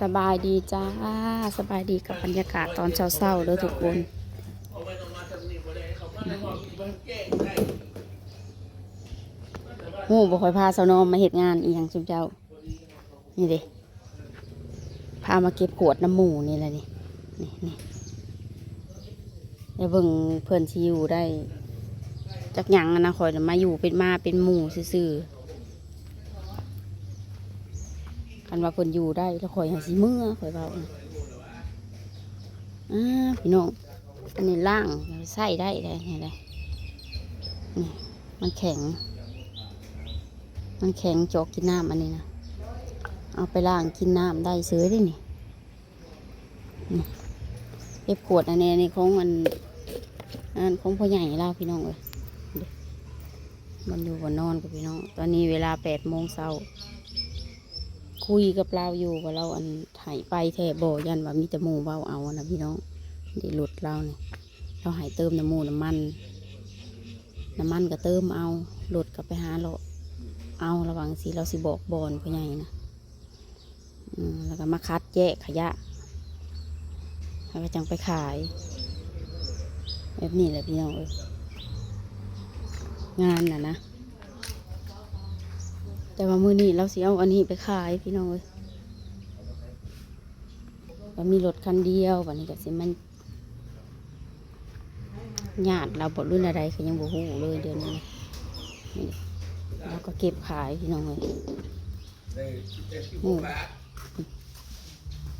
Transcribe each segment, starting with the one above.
ສະບາຍດີຈ້າ ສະບາຍດີກັບບັນຍາກາດຕອນເຊົ້າໆເດີທຸກຄົນ. ໂອ້ ບໍ່ຄ່ອຍພາສາວນອມມາເຮັດງານອີ່ຫຍັງຊຸມເຈົ້າ. ນີ້ເດ້ ພາມາເກັບຂວດນຳໝູ່ນີ້ແຫຼະນີ້ ນີ້ ນີ້ ແລ້ວເບິ່ງເພິ່ນຊິຢູ່ໄດ້ຈັກຫຍັງຫັ້ນນະ. ຂ້ອຍນະມາຢູ່ເປັນໝາເປັນໝູ່ຊື່ໆ ຄັນວ່າເພິ່ນຢູ່ໄດ້ແລ້ວຂ້ອຍຫາຊິເມືອ ຂ້ອຍເວົ້າ. ອ້າ ພີ່ນ້ອງ ອັນນີ້ລ້າງໃຊ້ໄດ້ເດ້ ນີ້ເດ້ ນີ້ ມັນແຂງ ມັນແຂງ ຈອກກິນນ້ຳອັນນີ້ນະ ເອົາໄປລ້າງກິນນ້ຳໄດ້ເສີຍເດ້ນີ້. ນີ້ ເກັບຂວດອັນນີ້ ອັນນີ້ຂອງອັນ ອັນຂອງພໍ່ໃຫຍ່ລາວ ພີ່ນ້ອງເອີຍ. ບ່ອນຢູ່ບ່ອນນອນກັບພີ່ນ້ອງ ຕອນນີ້ເວລາແປດໂມງເຊົ້າ ຄຸຍກັບລາວຢູ່ວ່າລາວອັນໃຫ້ໄປແທ້ບໍ່ ຢ້ານວ່າມີແຕ່ໝູ່ເວົ້າເອົານະພີ່ນ້ອງ. ນີ້ລົດລາວນີ້ ລາວໃຫ້ເຕີມນ້ຳໝູ່ນ້ຳມັນ ນ້ຳມັນກໍເຕີມເອົາ ລົດກໍໄປຫາເລາະເອົາ. ລະຫວ່າງຊີ້ລາວຊິບອກບ່ອນພໍ່ໃຫຍ່ນະ ອືມ ແລ້ວກໍມາຄັດແຍກຂະຫຍະ ແລ້ວກໍຈັ່ງໄປຂາຍ ແບບນີ້ແຫຼະພີ່ນ້ອງເອີຍ ງານນະນະ. ແຕ່ວ່າມື້ນີ້ລາວຊິເອົາອັນນີ້ໄປຂາຍພີ່ນ້ອງເອີຍ ກໍມີລົດຄັນດຽວ ບັດນີ້ກໍຊິມາຍາດລາວບໍ່ ຫຼືແນວໃດ ກໍຍັງບໍ່ຮູ້ເລີຍດຽວນີ້. ນີ້ ລາວກໍເກັບຂາຍພີ່ນ້ອງເອີຍ. ນີ້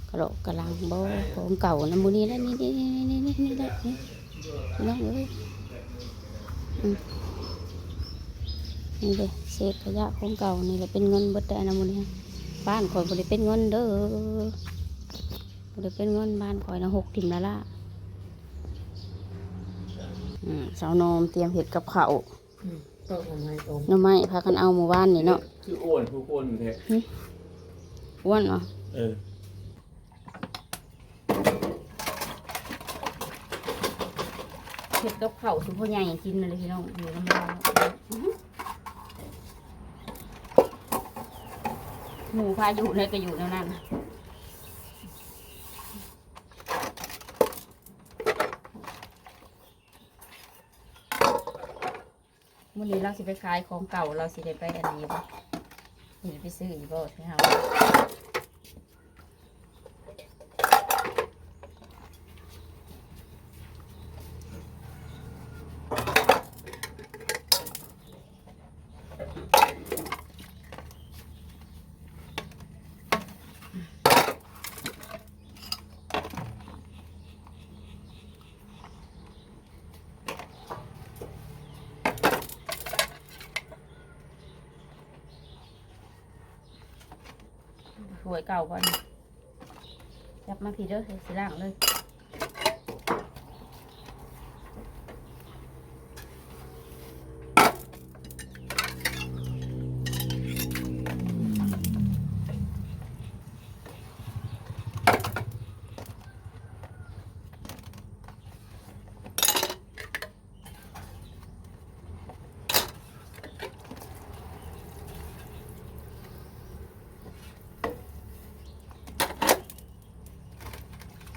ກະເລາະກະລັງບໍ່ ຂອງເກົ່ານຳໝູ່ນີ້ແຫຼະ ນີ້ ນີ້ແຫຼະ ນີ້ ພີ່ນ້ອງເອີຍ. ອືມ ນີ້ເດ້ ເສດຂະຫຍະຂອງເກົ່ານີ້ແຫຼະ ເປັນເງິນເບິດໄດ໋ນຳໝູ່ນີ້. ບ້ານຂ້ອຍບໍ່ໄດ້ເປັນເງິນເດີ ບໍ່ໄດ້ເປັນເງິນ ບ້ານຂ້ອຍນະ ຫົກຖິ້ມລະລະ. ອືມ ສາວນອມຕຽມເຮັດກັບເຂົ້າ. ອືມ ຕອກໜໍ່ໄມ້ ໜໍ່ໄມ້ພາກັນເອົາມື້ວານນີ້ເນາະ. ຄືອ້ວນ ຄືອ້ວນແທ້. ຫຶ ອ້ວນຫວາ? ເອີ ເຮັດກັບເຂົ້າສູ່ພໍ່ໃຫຍ່ກິນນັ້ນແຫຼະພີ່ນ້ອງ ຢູ່ນຳລາວ. ອືຫື ໝູ່ພາຢູ່ໃດກໍຢູ່ແນວນັ້ນ. ມື້ນີ້ລາວຊິໄປຂາຍຂອງເກົ່າ ລາວຊິໄດ້ໄປອັນນີ້ບໍ່ ຊິໄດ້ໄປຊື້ອີກບໍ່ ໃຫ້ເຮົາ. ຖ້ວຍເກົ່າບໍ່ນີ້? ຈັບມາພີ້ເດີ ຊິລ້າງເລີຍ.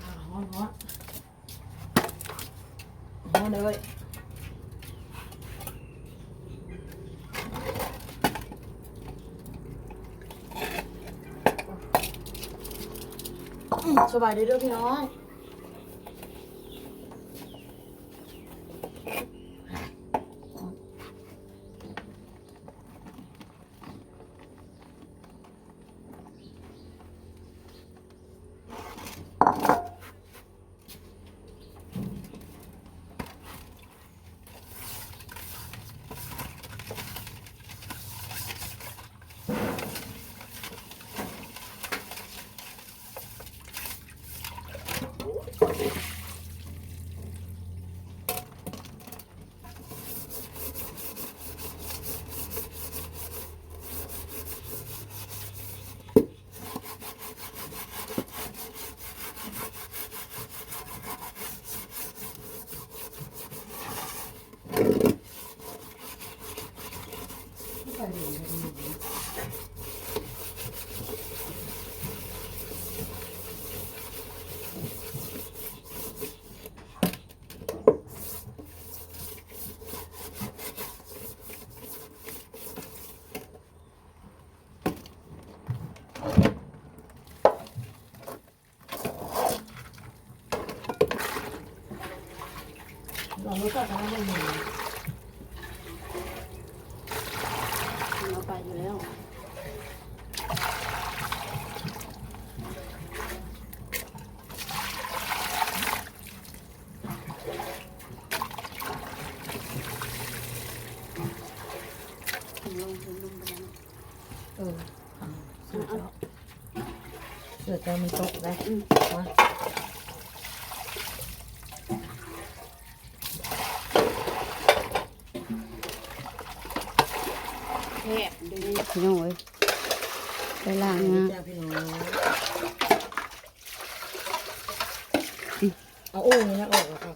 ອ່າ ຮ້ອນໆ ຮ້ອນເລີຍ. ສະບາຍດີເດີພີ່ນ້ອງ. ອ ເອົາໄປຢູ່ແລ້ວ. ເອີ ເສື້ອເຈົ້າ ເສື້ອເຈົ້າມັນຕົກໄດ໋. ອືມ ມາ ແຊບເດ້ ພີ່ນ້ອງເອີຍ ໄປລ້າງ ນີ້ ງາ ເດີ ພີ່ນ້ອງ ເອົາໂອ່ງນີ້ອອກແລ້ວຄັກ.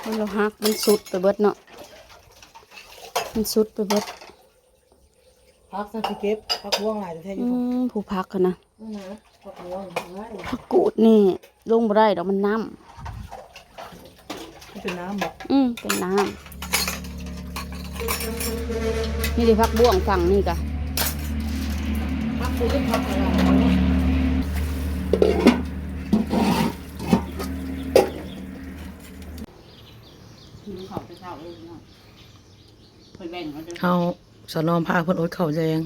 ມັນລະຫັກ ມັນຊຸດໄປເບິດເນາະ ມັນຊຸດໄປເບິດ. ຜັກຊັ້ນຊິເກັບ ຜັກບວງຫຼາຍແທ້ໆ ຢູ່ ອືມ ຜູ້ຜັກຫັ້ນນະ ນັ້ນນະ ຜັກບວງ ຜັກກູດນີ້ລົງບໍ່ໄດ້ດອກ ມັນນ້ຳ. ມັນເປັນນ້ຳບໍ? ອືມ ເປັນນ້ຳ. ນີ້ເດ ຜັກບວງຝັ່ງນີ້ກະ ຜັກກູດ ຜັກກະຫຼໍ່າ ກິນເຂົ້າແຕ່ເຊົ້າເລີຍເນາະ. ເພິ່ນແບ່ງເອົາເດີ ເຮົາສາວນ້ອງພາເພິ່ນອົດເຂົ້າແລງ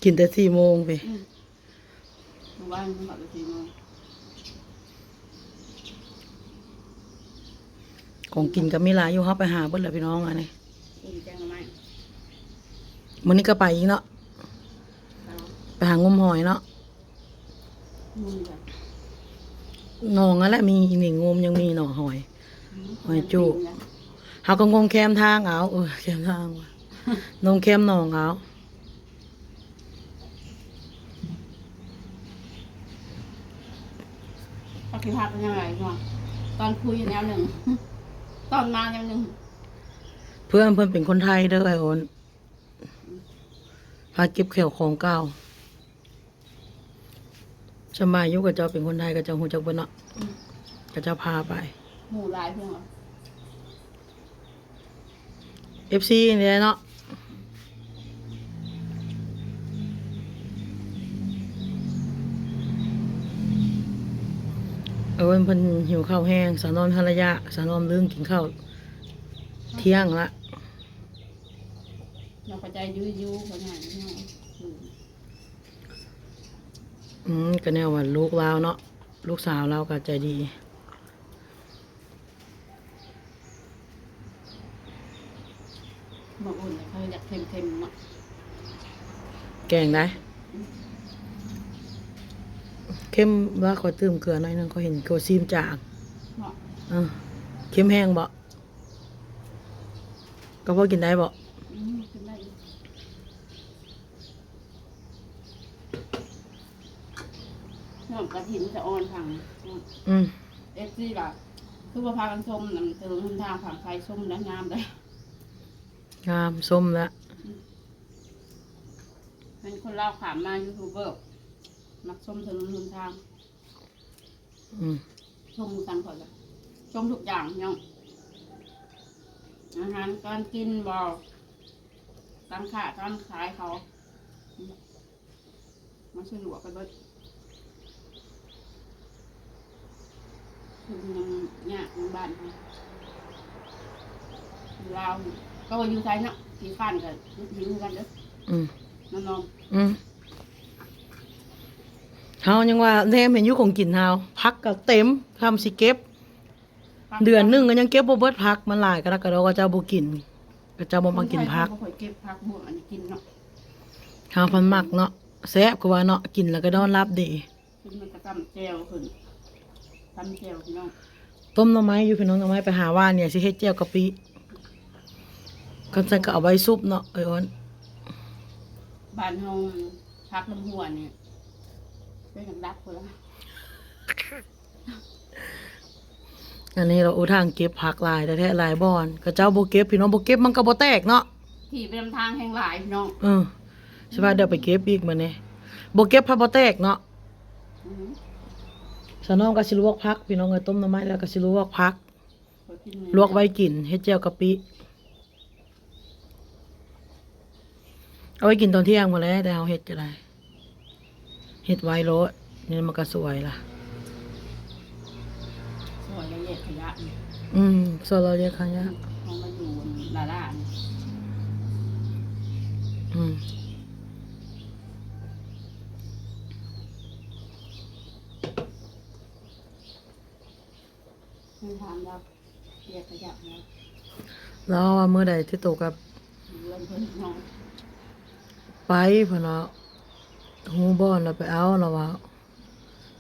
ກິນແຕ່ສີ່ໂມງພຸ້ນ. ອືມ ມື້ວານກິນເຂົ້າແຕ່ສີ່ໂມງ. ຂອງກິນກໍມີຫຼາຍຢູ່ ເຮົາໄປຫາເບິດແລ້ວພີ່ນ້ອງ. ອັນນີ້ ກິນແກງໜໍ່ໄມ້ ມື້ນີ້ກໍໄປອີກເນາະ ໄປຫາງົມຫອຍເນາະ. ງມຫຍັງ? ໜອງຫັ້ນແຫຼະ ມີອີ່ໜິງງົມ ຍັງມີໜໍ່ຫອຍ ອືມ ຫອຍຈຸ. ເຮົາກໍງົມແຄມທາງເອົາ ເອີ ແຄມທາງວ່າ ງົມແຄມໜອງເອົາ. ຜັກຂີ້ເຫັນຍັງໄງເນາະ ຕອນຄຸຍແນວໜຶ່ງ ຕອນມາແນວໜຶ່ງ. ເພື່ອນເພິ່ນເປັນຄົນໄທເດີ ອ້າຍໂອນ ພາເກັບແຂ້ວຂອງເກົ່າ. ສະບາຍຢູ່ ເຂົາເຈົ້າເປັນຄົນໄທ ເຂົາເຈົ້າຮູ້ຈັກເບິດເນາະ. ອືມ ເຂົາເຈົ້າພາໄປ ໝູ່ຫຼາຍເພິ່ນວ່າ ເອັຟຊີ ນີ້ແຫຼະເນາະ. ເອີ ເພິ່ນຫິວເຂົ້າແຮງ ສາວນ້ອງພັນລະຍາ ສາວນ້ອງລືມກິນເຂົ້າທ່ຽງລະ. ເຮົາກໍໃຈຢູ່ໆ ເພິ່ນໃຫ້ເຮົາ ອືມ ອືມ ກໍແນວວ່າລູກລາວເນາະ ລູກສາວລາວກໍໃຈດີ. ມາອຸ່ນເຂົາຢາກເຄັມໆ ເນາະ ແກງໄດ້ ອືມ ເຄັມວ່າ ຂ້ອຍຕື່ມເກືອໜ້ອຍໜຶ່ງ ຂ້ອຍເຫັນກໍຊີມຈາງ ເນາະ ເອີ ເຄັມແຮງບໍ? ກໍພໍກິນໄດ້ບໍ? ອືມ ກິນໄດ້ຢູ່. ນ້ຳກະຖິນສະອອນຜັງ ອືມ ເອັຟຊີ ວ່າ ຄືວ່າພາກັນຊົມນຳຖະໜົນຫົນທາງ ຜັງໄຟຊົມແລ້ວງາມເດ້ ງາມຊົມແລ້ວ ອືມ ເຫັນຄົນລາວຂ້າມມາ ຢູທູບເບີ ມັກຊົມຖະໜົນຫົນທາງ. ອືມ ຊົມກັນຂ້ອຍກະຊົມທຸກຢ່າງພີ່ນ້ອງ ອາຫານການກິນບໍ ການຄ້າການຂາຍເຂົາ ອືມ ມັນສະດວກໄປເບິດ ຄືມັນຍາກນຳບ້ານເຮົາ ລາວກໍວ່າຢູ່ໄທເນາະ ຂີ້ຄ້ານກໍອຶດຫິວຄືກັນເດີ ອືມ ນ້ອງໆ ອືມ. ເຮົາຍັງວ່າແນມເຫັນຢູ່ຂອງກິນເຮົາ ຜັກກໍເຕັມ ຄຳຊິເກັບ ເດືອນໜຶ່ງກໍຍັງເກັບບໍ່ເບິດຜັກ ມັນຫຼາຍກະດັກກະດໍ ເຂົາເຈົ້າບໍ່ກິນ ເຂົາເຈົ້າບໍ່ມັກກິນຜັກ ຄົນໄທເຮົາບໍ່ຄ່ອຍເກັບຜັກບວງອັນນີ້ກິນເນາະ ເຮົາພັນມັກເນາະ ແຊບຄືວ່າເນາະ ກິນແລ້ວກໍນອນຫຼັບດີ ກິນມັນກໍຕຳແຈ່ວຂຶ້ນ ຕຳແຈ່ວພີ່ນ້ອງ ຕົ້ມໜໍ່ໄມ້ຢູ່ພີ່ນ້ອງ ໜໍ່ໄມ້ໄປຫາຫວ່ານນີ້ ຊິເຮັດແຈ່ວກະປິ ຄັນຊັ້ນກໍເອົາໄວ້ຊຸບເນາະ ເອີຍໂອນ ບ້ານເຮົາຜັກນຳຫົວນີ້ ເປັນອັນດັບພຸ້ນລະ ອັນນີ້ລະ ໂອ ທາງເກັບຜັກຫຼາຍແທ້ໆ ຫຼາຍບ່ອນ ເຂົາເຈົ້າບໍ່ເກັບພີ່ນ້ອງ ບໍ່ເກັບມັນກໍບໍ່ແຕກເນາະ ຖີ່ໄປນຳທາງແຮງຫຼາຍພີ່ນ້ອງ ເອີ ຊິວ່າດຽວໄປເກັບອີກມື້ນີ້ ບໍ່ເກັບພັດບໍ່ແຕກເນາະ ອືມ ສາວນ້ອງກໍຊິລວກຜັກພີ່ນ້ອງເອີຍ ຕົ້ມໜໍ່ໄມ້ແລ້ວກໍຊິລວກຜັກ ລວກໄວ້ກິນ ເຮັດແຈ່ວກະປິ ເອົາໄວ້ກິນຕອນທ່ຽງພຸ້ນແຫຼະ ແຕ່ເຮົາເຮັດກໍໄດ້ ເຮັດໄວໂລດ ນີ້ມັນກໍສວຍລະ ຂະຫຍະ ອືມ ສ່ວນລາວແຍກຂະຫຍະ ເຮົາມາຢູ່ຫຼ້າໆ ອືມ ມັນຖາມວ່າ ລາວວ່າມື້ໃດທີ່ໂຕກັບໄປພຸ້ນເນາະ ຮູ້ບ່ອນລາວໄປເອົາ ລາວວ່າ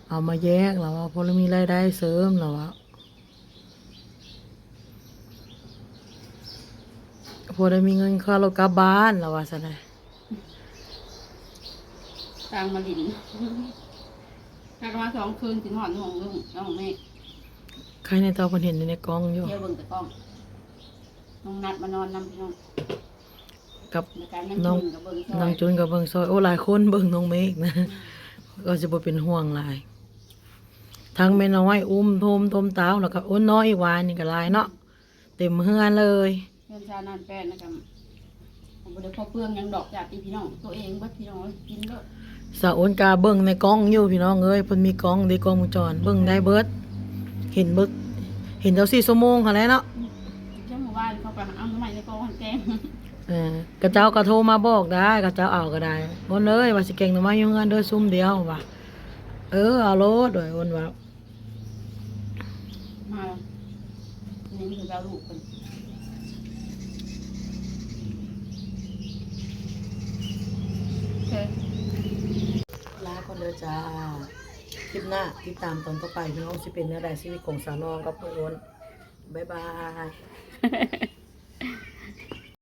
ເອົາມາແຍກ ລາວວ່າ ພໍໄດ້ມີລາຍໄດ້ເສີມ ລາວວ່າ ພໍໄດ້ມີເງິນຄ່າລົດກັບບ້ານ ລາວວ່າຊັ້ນນະ ຕ່າງມາຫຼິ້ນ ຫາກະມາສອງຄືນ ຊິຮອດນ້ອງລຸງ ນ້ອງເມກ ໃຄແນ່ເຈົ້າເພິ່ນເຫັນຢູ່ໃນກ້ອງຢູ່ ດຽວເບິ່ງແຕ່ກ້ອງ ນ້ອງນັດມານອນນຳພີ່ນ້ອງ ກັບ ແລ້ວກະນາງ ນ້ອງ ຈຸນກໍເບິ່ງຊ່ອຍ ນາງຈຸນກໍເບິ່ງຊ່ອຍ ໂອ້ ຫຼາຍຄົນເບິ່ງນ້ອງເມກນະ ກໍຊິບໍ່ເປັນຫ່ວງຫຼາຍ ທັງແມ່ນ້ອຍອຸ້ມໂຮມໂຮມຕາວ ແລ້ວກໍ ໂອ້ ນ້ອຍອີກຫວາ ນີ້ກໍຫຼາຍເນາະ ເຕັມເຮືອນເລີຍ ເຮືອນຊາວນານແປດນະ ກໍບໍ່ໄດ້ພໍເປືອງຫຍັງດອກ ຍາດພີ່ນ້ອງ ໂຕເອງເບິດ ພີ່ນ້ອງເອີຍ ກິນໂລດ ສາວອຸ່ນກະເບິ່ງໃນກ້ອງຢູ່ພີ່ນ້ອງເອີຍ ເພິ່ນມີກ້ອງເດ້ ກ້ອງວົງຈອນ ເບິ່ງໄດ້ເບິດ ເຫັນເບິດ ເຫັນເຈົ້າສີ່ຊົ່ວໂມງຫັ້ນແຫຼະເນາະ ອືມ ຈັ່ງມື້ວານເຂົາກໍເອົາໜໍ່ໄມ້ໃນກ້ອງແກງ ເອີ ຂະເຈົ້າກໍໂທມາບອກໄດ້ ຂະເຈົ້າເອົາກໍໄດ້ ໂອ້ນເອີຍ ວ່າຊິແກງໜໍ່ໄມ້ຢູ່ເຮືອນເດີ ຊຸມດຽວວ່າ ເອີ ເອົາໂລດ ໂອ້ນວ່າ ມາ ນີ້ຄືເຈົ້າລູກເພິ່ນ ໂອເຄ ລາກ່ອນເດີຈ້າ ຄລິບໜ້າຕິດຕາມຕອນຕໍ່ໄປ ພີ່ນ້ອງ ຊິເປັນແນວໃດຊີວິດຂອງສາວນ້ອງກັບໂອ້ນ ບາຍບາຍ.